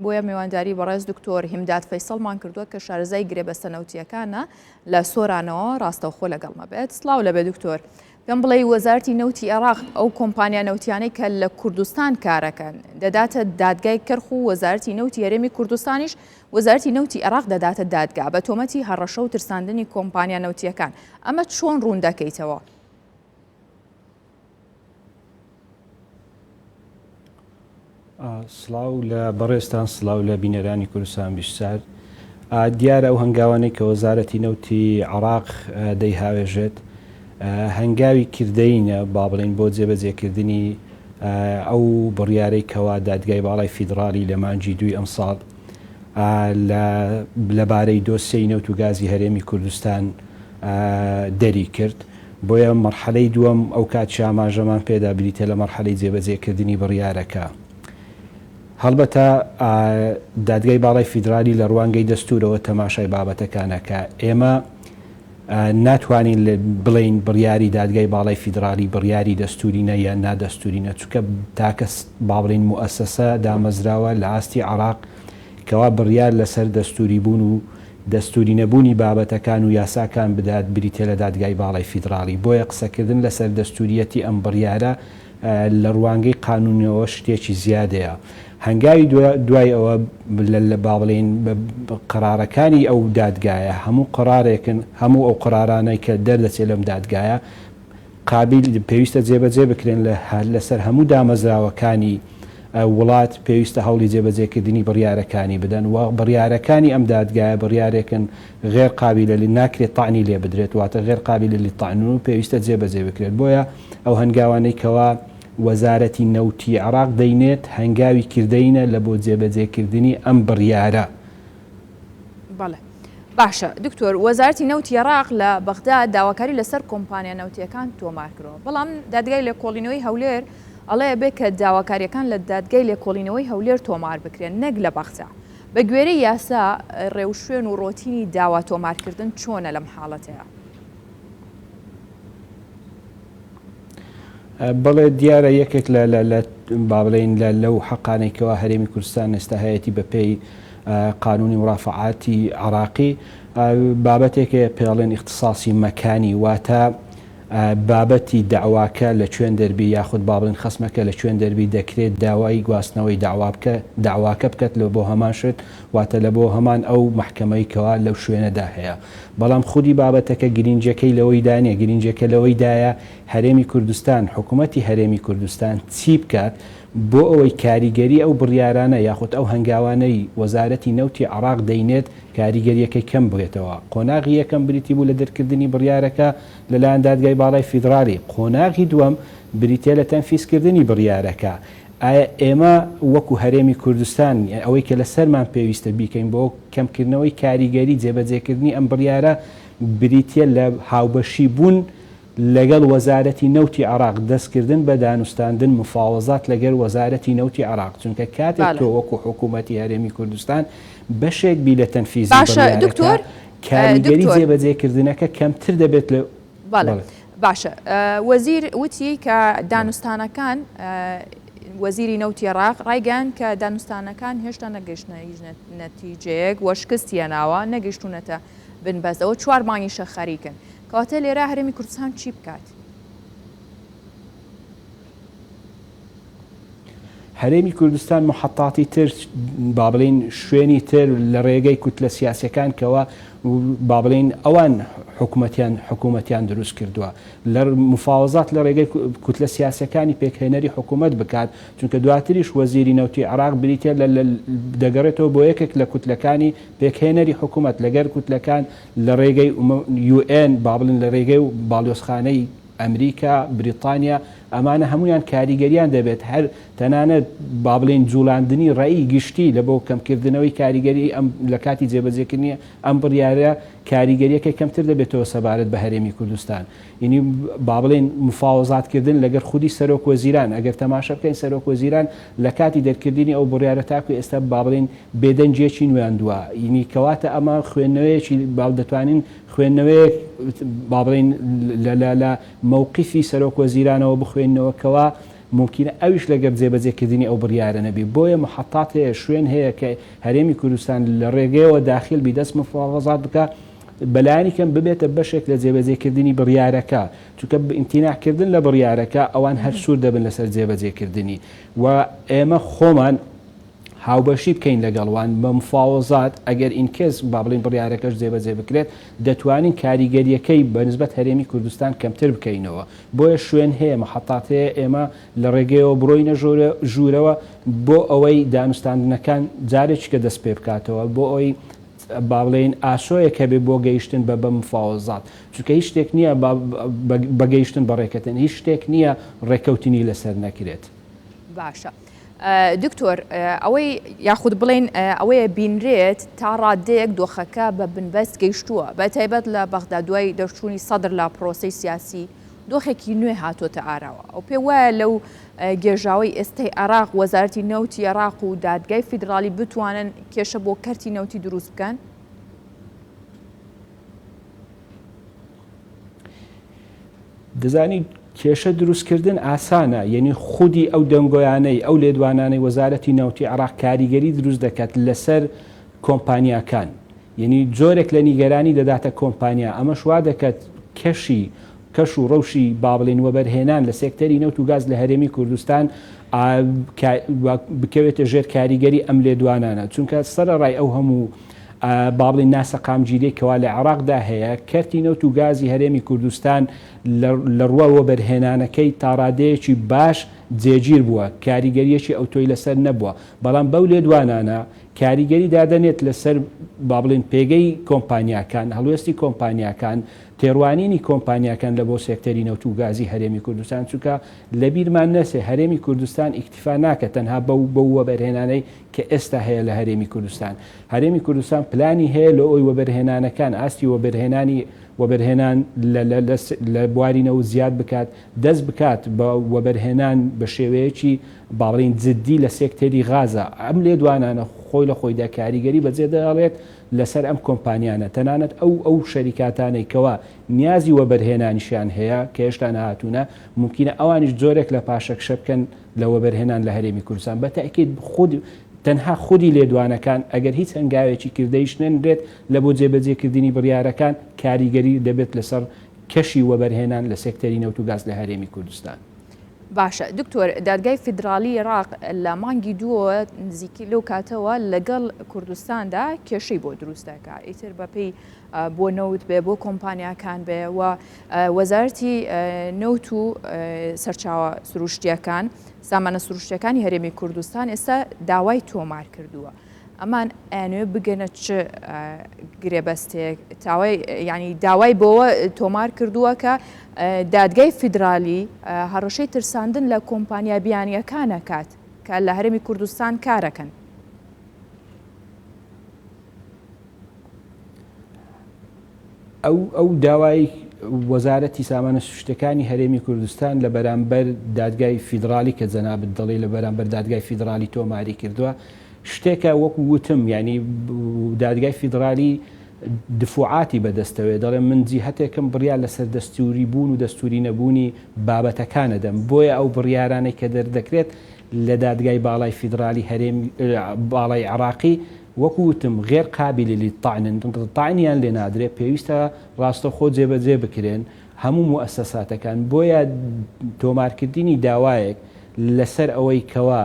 بۆیە میوانداری بەڕێز دکتۆر هیمداد فەیسەڵمان کردووە کە شارەزای گرێبەستە نەوتییەکانە لە سۆرانەوە ڕاستەوخۆ لەگەڵمە بێت. سڵاو لەبێ دکتۆر. پێم بڵێی وەزارەتی نەوتی عێراق ئەو کۆمپانیا نەوتیانەی کە لە کوردستان کارەکەن دەداتە دادگای کەرخ و وەزارەتی نەوتی هەرێمی کوردستانیش وەزارەتی نەوتی عێراق دەداتە دادگا بە تۆمەتی هەڕەشە و ترساندنی کۆمپانیا نەوتییەکان. ئەمە چۆن ڕوون دەکەیتەوە؟ سڵاو لە بەڕێزتان سڵاو لە بینەرانی کوردستان 24 دیارە ئەو هەنگاوانەی کە وەزارەتی نەوتی عراق دەیهاوێژێت هەنگاوی کردەینە با بڵین بۆ جێبەجێکردنی ئەو بڕیارەی کەوا دادگای باڵای فیدراڵی لە مانگی دووی ئەمساڵ لەبارەی دۆسیەی نەوت و گازی هەرێمی کوردستان دەری کرد. بۆیە مەرحەلەی دووەم ئەو کاتیش ئاماژەمان پێدا بریتیە لە مەرحەلەی جێبەجێکردنی بڕیارەکە. هەڵبەتە دادگای باڵای فیدرالی لە ڕوانگەی دەستوورەوە تەماشای بابەتەکان ئەکا. ئێمە ناتوانین بڵێین بڕیاری دادگای باڵای فیدرالی بڕیاری دەستوورینە یان نادەستوورینە، چونکە تاکە با بڵێین موئەسەسە دامەزراوە لە ئاستی عێراق کەوا بڕیار لەسەر دەستووریبوون و دەستووری نەبوونی بابەتەکان و یاساکان بدات بریتیە لە دادگای باڵای فیدڕاڵی، بۆیە قسەکردن لەسەر دەستووریەتی ئەم بڕیارە لە ڕوانگەی قانوونیەوە شتێکی زیادەیە. هەنگاوی دوای ئەوە لە با بڵێین قەرارەکانی ئەو دادگایە هەموو قەرارێکن هەموو ئەو قەرارانەی کە دەردەچێت لەم دادگایە قابیل پێویستە جێبەجێ بکرێن لە لەسەر هەموو دامەزراوەکانی وڵات پێویستە هەوڵی جێبەجێکردنی بڕیارەکانی بدەن و بڕیارەکانی ئەم دادگایە بڕیارێکن غێر قابیلە لی ناکرێت تەعنی لێ بدرێت واتە غێر قابیلە للطعن و پێویستە جێبەجێ بکرێت بۆیە ئەو هەنگاوانەی کەوا وەزارەتی نەوتی عێراق دەینێت هەنگاوی کردەینە لە بۆ جێبەجێکردنی ئەم بڕیارە. بەڵێ باشە دکتۆر وەزارەتی نەوتی عێراق لە بەغدا داواکاری لەسەر کۆمپانیا نەوتیەکان تۆمار کردووە بەڵام دادگای لێکۆڵینەوەی هەولێر ئەڵێ ئەبێ کە داواکاریەکان لە دادگای لێکۆڵینەوەی هەولێر تۆمار بکرێن نەک لە بەغدا بە گوێرەی یاسا ڕێوشوێن و ڕۆتینی داوا تۆمارکردن چۆنە لەم حاڵەتەیا؟ بەڵێ دیارە یەکێک لە لە لە با بڵێین لە لەو حەقانەی کەوا هەرێمی کوردستان ئێستا هەیەتی بە پێی قانونی مرافعاتی عراقی بابەتێکەیە پێڵێن اختصاصی مەکانی واتە بابەتی دەعواکە لە کوێن دەربی یاخود با بڵێن خەسمەکە لە کوێن دەربی دەکرێت داوای گواستنەوەی دەعوا بکە دەعواکە بکات لە بۆ هەمان شت واتە لە بۆ هەمان ئەو مەحکەمەی کەوا لەو شوێنەدا هەیە بەڵام خودی بابەتەکە گرینگیەکەی لەوەیدا نیە گرینگیەکە لەوەیدایە هەرێمی کوردستان حکومەتی هەرێمی کوردستان چی بکات بۆ ئەوەی کاریگەری ئەو بڕیارانە یاخود ئەو هەنگاوانەی وەزارەتی نەوتی عێراق دەینێت کاریگەرییەکەی کەم بێتەوە. قۆناغی یەکەم بریتی بوو لە دەرکردنی بڕیارەکە لەلایەن دادگای باڵای فیدڕاڵی، قۆناغی دووەم بریتییە لە تەنفیزکردنی بڕیارەکە. ئایا ئێمە وەکو هەرێمی کوردستان ئەوەی کە لەسەرمان پێویستە بیکەین بۆ کەمکردنەوەی کاریگەری جێبەجێکردنی ئەم بڕیارە بریتییە لە هاوبەشی بوون لەگەڵ وەزارەتی نەوتی عێراق دەستکردن بە دانوستاندن مفاوەزات لەگەر وەزارەتی نەوتی عێراق چونکە کاتێک بەڵێ. تۆ وەکو حکوومەتی هەرێمی کوردستان بەشێک بی لە تەنفیزی باشە بڕیارەکە دکتۆر کاریگەری دکتۆر. جێبەجێکردنەکە کەمتر دەبێت لە بەڵێ بەڵێ. باشە وەزیر وتی کە بەڵێ. دانوستانەکان وەزیری نەوتی عێراق ڕایگەیاند کە دانوستانەکان هێشتا نەگەیشتنە هیچ نەتیجەیەک و شکستی هێناوە نەگەیشتوونەتە بنبەست ئەوە چوار مانگیشە خەریکن کەواتە لێرە هەرێمی کوردستان چی بکات؟ هەرێمی کوردستان محەتاتی تر با بڵێین شوێنی تر لە ڕێگەی کوتلە سیاسەکان کەوا با بڵێین ئەوان حکومەتیان حکوومەتیان دروست کردووە لە مفاوەزات لە ڕێگەی کوتلە سیاسەکانی پێکهێنەری حکوومەت بکات چونکە دواتریش وەزیری نەوتی عێراق بریتە لە دەگەڕێتەوە بۆ یەکێک لە کوتلەکانی پێکهێنەری حکوومەت لەگەر کوتلەکان لە ڕێگەی UN با بڵێن لە ڕێگەی باڵیۆزخانەی ئەمریکا، بریتانیا، ئەمانە هەموویان کاریگەریان دەبێت، هەر تەنانەت با بڵێین جوڵاندنی ڕەئی گشتی لە بۆ کەمکردنەوەی کاریگەری ئەم لە کاتی جێبەجێکردنی ئەم بڕیارە کاریگەریەکەی کەمتر دەبێتەوە سەبارەت بە هەرێمی کوردستان. یعنی با بڵێین مفاوەزات کردن لەگەر خودی سەرۆک وەزیران، ئەگەر تەماشا بکەین سەرۆک وەزیران لە کاتی دەرکردنی ئەو بڕیارە تاکو ئێستا با بڵێین بێدەنگیەکی نواندوە، یعنی کەواتە ئەمە خوێندنەوەیەکی با دەتوانین خوێندنەوەیەک با بڵێین لە لە لە مەوقیفی سەرۆک وەزیرانەوە بخوێنینەوە کەوا. مومکینە ئەویش لەگەر جێبەجێکردنی ئەو بڕیارە نەبی. بۆیە محەتات هەیە، شوێن هەیە کە هەرێمی کوردستان لە ڕێگەیەوە داخیل بی دەست مفاوەزات بکا، بەلایەنی کەم ببێتە بەشێک لە جێبەجێکردنی بڕیارەکە، چونکە ئیمتیناع کردن لە بڕیارەکە ئەوان هەر سوور دەبن لەسەر جێبەجێکردنی و ئێمە خۆمان هاوبەشی بکەین لەگەڵ وان بە مفاوەزات، ئەگەر in case با بڵێین بڕیارەکەش جێبەجێ بکرێت دەتوانین کاریگەرییەکەی بە نسبەت هەرێمی کوردستان کەمتر بکەینەوە، بۆیە شوێن هەیە محەتات هەیە ئێمە لە ڕێگەیەوە بڕۆینە ژوورەوە بۆ ئەوەی دانوستاندنەکان جارێکیکە دەست پێ بکاتەوە بۆ ئەوەی با بڵێین ئاسۆیەک هەبێ بۆ گەیشتن بە بە مفاوەزات چونکە هیچ شتێک نییە بە گەیشتن بە ڕێکەتن هیچ شتێک نییە ڕێکەوتنی لەسەر نەکرێت. باشە دکتۆر ئەوەی یاخود بڵێین ئەوەیە بینرێت تا ڕادەیەک دۆخەکە بە بنبەست گەیشتووە بە تایبەت لە بەغدا دوای دەرچوونی سەدر لە پرۆسەی سیاسی دۆخێکی نوێ هاتۆتە ئاراوە ئەو پێ وایە لەو گێژاوەی ئێستای عێراق وەزارەتی نەوتی عێراق و دادگای فیدراڵی بتوانن کێشە بۆ کەرتی نەوتی دروست بکەن؟ دەزانی کێشە دروستکردن ئاسانە، یەنی خودی ئەو دەنگۆیانەی ئەو لێدوانانەی وەزارەتی نەوتی عێراق کاریگەری دروست دەکات لەسەر کۆمپانیاکان. یەنی جۆرێک لە نیگەرانی دەداتە کۆمپانیا، ئەمەش وا دەکات کەشی کەش و ڕەوشی با بڵێین وەبەرهێنان لە سێکتەری نەوت و گاز لە هەرێمی کوردستان بکەوێتە ژێر کاریگەری ئەم لێدوانانە، چونکە سەرەڕای ئەو هەموو با بڵێین ناسەقامگیریەی کەوا لە عێراقدا هەیە، کەرتی نەوت و گازی هەرێمی کوردستان لە ڕووە وەبەرهێنانەکەی تاڕادەیەکی باش جێگیر بووە، کاریگەرییەکی ئەوتۆی لەسەر نەبووە، بەڵام بەو لێدوانانە کاریگەری دادەنێت لەسەر با بڵێین پێگەی کۆمپانیاکان، هەڵوێستی کۆمپانیاکان، تێڕوانینی کۆمپانیاکان لە بۆ سێکتەری نەوت و گازی هەرێمی کوردستان، چونکە لەبیرمان نەچێ هەرێمی کوردستان ئیکتیفا ناکە تەنها بەو بەو وەبەرهێنانەی کە ئێستا هەیە لە هەرێمی کوردستان. هەرێمی کوردستان پلانی هەیە لۆ ئەوی وەبەرهێنانەکان ئاستی وەبەرهێنانی وەبەرهێنان لە لە لە لە بواری نەوت زیاد بکات، دەست بکات بە وەبەرهێنان بە شێوەیەکی با بڵێین جدی لە سێکتەری غازا. ئەم لێدوانانە خۆی لە خۆیدا کاریگەری بەجێ دەهێڵێت لەسەر ئەم کۆمپانیانە، تەنانەت ئەو ئەو شەریکاتانەی کەوا نیازی وەبەرهێنانیشیان هەیە کە هێشتا نەهاتوونە، مومکینە ئەوانیش جۆرێک لە پاشەکشە بکەن لە وەبەرهێنان لە هەرێمی کوردستان. بە تەئکید خود تەنها خودی لێدوانەکان ئەگەر هیچ هەنگاوێکی کردەیش نەنرێت لە بۆ جێبەجێکردنی بڕیارەکان، کاریگەری دەبێت لەسەر کەشی وەبەرهێنان لە سێکتەری نەوت و گاز لە هەرێمی کوردستان. باشە دکتۆر دادگای فیدراڵی عێراق لە مانگی دووەوە نزیکی لەو کاتەوە لەگەڵ کوردستاندا کێشەی بۆ دروست دەکا ئیتر بەپێی بۆ نەوت بێ بۆ کۆمپانیاکان بێ و وەزارەتی نەوت و سەرچاوە سروشتیەکان سامانە سروشتیەکانی هەرێمی کوردستان ئێستا داوای تۆمار کردووە. ئەمان ئەیانەوێت بگەنە چ گرێبەستێک تاوای ینی داوای بۆوە تۆمار کردووە کە دادگای فیدرالی هەڕەشەی ترساندن لە کۆمپانیا بیانیەکانەکات کە لە هەرێمی کوردستان کارەکەن. ئەو ئەو داوای وەزارەتی سامانە سروشتەکانی هەرێمی کوردستان لە بەرامبەر دادگای فیدرالی کە جەنابت دەڵێی لە بەرامبەر دادگای فیدرالی تۆماری کردووە شتێکە وەکو وتم یعنی دادگای فیدرالی دفوعاتی بەدەستەوەی دەڵێ من جیهتێکم بڕیار لەسەر دەستوری بوون و دەستوری نەبوونی بابەتەکانە دەم بۆیە ئەو بڕیارانەی کە دەردەکرێت لە دادگای باڵای فیدرالی هەرێم باڵای عراقی وەکو وتم غیر قابل للطعن طعنیان لێ نادرێ پێویستە ڕاستەوخۆ جێبەجێ بکرێن هەموو موئەسەساتەکان بۆیە تۆمارکردنی داوایەک لەسەر ئەوەی کەوا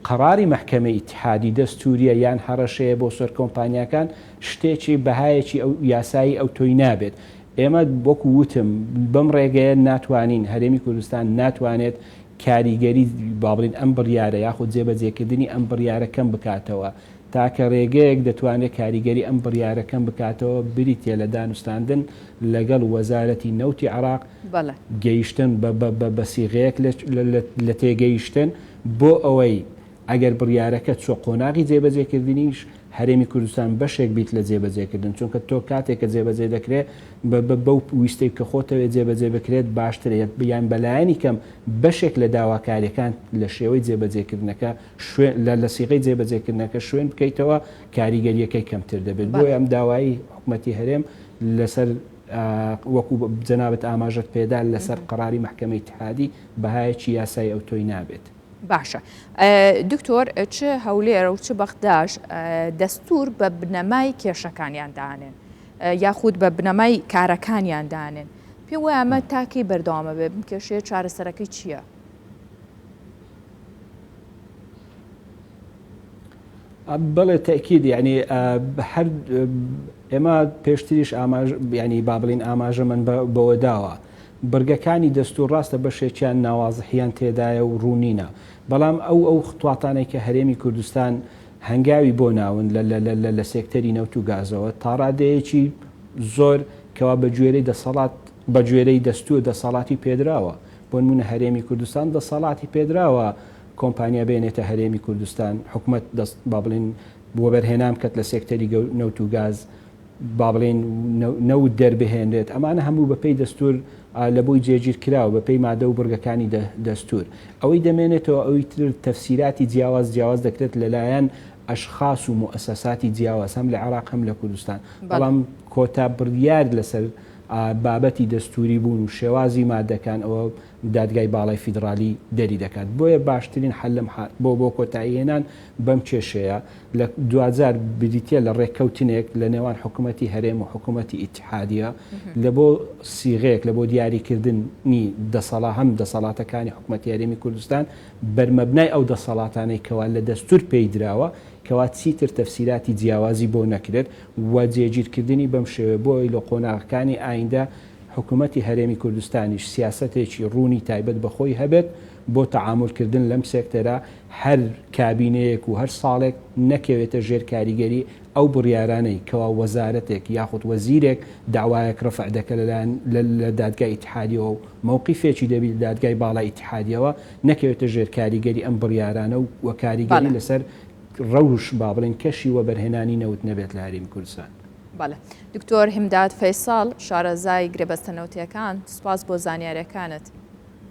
قەراری مەحکەمەی ئیتیحادی دەستوریە یان هەڕەشەیە بۆ سەر کۆمپانیاکان شتێکی بەهایەکی ئەو یاسایی ئەوتۆی نابێت ئێمە وەکو وتم بەم ڕێگەیە ناتوانین هەرێمی کوردستان ناتوانێت کاریگەری با بڵێین ئەم بڕیارە یاخود جێبەجێکردنی ئەم بڕیارە کەم بکاتەوە، تاکە رێگەیەک دەتوانرێت کاریگەری ئەم بڕیارە کەم بکاتەوە بریتیە لە دانوستاندن لەگەڵ وەزارەتی نەوتی عێراق، گەیشتن بە سیغەیەک لە تێگەیشتن بۆ ئەوەی ئەگەر بڕیارەکە چوە قۆناغی جێبەجێکردنیش هەرێمی کوردستان بەشێک بیت لە جێبەجێکردن چونکە تۆ کاتێک کە جێبەجێ دەکرێت بەو ویستەی کە خۆتەوێت جێبەجێ بکرێت باشترە یان بەلایەنی کەم بەشێک لە داواکاریەکان لە شێوەی جێبەجێکردنەکە شوێن لە سیغەی جێبەجێکردنەکە شوێن بکەیتەوە کاریگەریەکەی کەمتر دەبێت بۆیە ئەم داوایی حکومەتی هەرێم لەسەر. وەکو جەنابت ئاماژەت پێدا لەسەر قەراری مەحکەمەی ئیتحادی بەهایەکی یاسایی ئەوتۆی نابێت. باشە دکتۆر چ هەولێر و چ بەغداش دەستور بە بنەمای کێشەکانیان دانێن یاخود بە بنەمای کارەکانیان دانێن پێ وایە ئەمە تاکەی بەردەوامە بێ بم کێشەیە چارەسەرەکەی چییە؟ بەڵێ تەئکید یعنی هەر ئێمە پێشتریش ئاماژ یعنی با بڵین ئاماژەمەن بەوە داوە بڕگەکانی دەستور ڕاستە بەشێکیان ناوازحیان تێدایە و ڕوونینە بەڵام ئەو ئەو خطواتانەی کە هەرێمی کوردستان هەنگاوی بۆ ناون لە لە لە لە سێکتەری نەوت و گازەوە تاڕادەیەکی زۆر کەوا بە گوێرەی دەسەڵات بە گوێرەی دەستور دەسەڵاتی پێدراوە بۆنمونە هەرێمی کوردستان دەسەڵاتی پێدراوە کۆمپانیا بێنێتە هەرێمی کوردستان، حکومەت دەست با بڵێین وەبەرهێنان بکات لە سێکتەری نەوت و گاز، با بڵێین نەوت دەربهێنرێت، ئەمانە هەموو بەپێی دەستور لە بۆی جێگیر کراوە، بەپێی مادە و بڕگەکانی دەستور. ئەوەی دەمێنێتەوە ئەوی تر تەفسیراتی جیاواز جیاواز دەکرێت لەلایەن ئەشخاس و موئەسەساتی جیاواز هەم لە عێراق هەم لە کوردستان، بەڵام کۆتا بڕیار لەسەر بابەتی دەستوری بوون و شێوازی مادەکان ئەوە دادگای باڵای فیدڕالی دەری دەکات بۆیە باشترین حەل لەم بۆ بۆ کۆتایی هێنان بەم کێشەیە لە دواجار بریتیە لە ڕێککەوتنێک لە نێوان حکوومەتی هەرێم و حکوومەتی ئیتحادیە لە بۆ سیغەیەک لە بۆ دیاریکردنی دەسەڵا هەم دەسەڵاتەکانی حکوومەتی هەرێمی کوردستان بەرمەبنای ئەو دەسەڵاتانەی کەوا لە دەستور پێی دراوە کەوا چیتر تەفسیراتی جیاوازی بۆ نەکرێت و جێگیرکردنی بەم شێوەیە بۆ ئەوەی لە قۆناغەکانی ئایندە حکومەتی هەرێمی کوردستانیش سیاسەتێکی ڕوونی تایبەت بە خۆی هەبێت بۆ تەعامول کردن لەم سێکتەرە، هەر کابینەیەک و هەر ساڵێک نەکەوێتە ژێر کاریگەری ئەو بڕیارانەی کەوا وەزارەتێک یاخود وەزیرێک دەعوایەک ڕەفع دەکە لەلایەن لە دادگای ئیتحادیەوە و مەوقیفێکی دەبی لە دادگای باڵای ئیتحادیەوە نەکەوێتە ژێر کاریگەری ئەم بڕیارانە و وە کاریگەری لەسەر ڕەوش با بڵێین کەشی وەبەرهێنانی نەوت نەبێت لە هەرێمی کوردستان. بەڵێ دکتۆر هیمداد فەیسەڵ شارەزای گرێبەستە نەوتیەکان سوپاس بۆ زانیاریەکانت.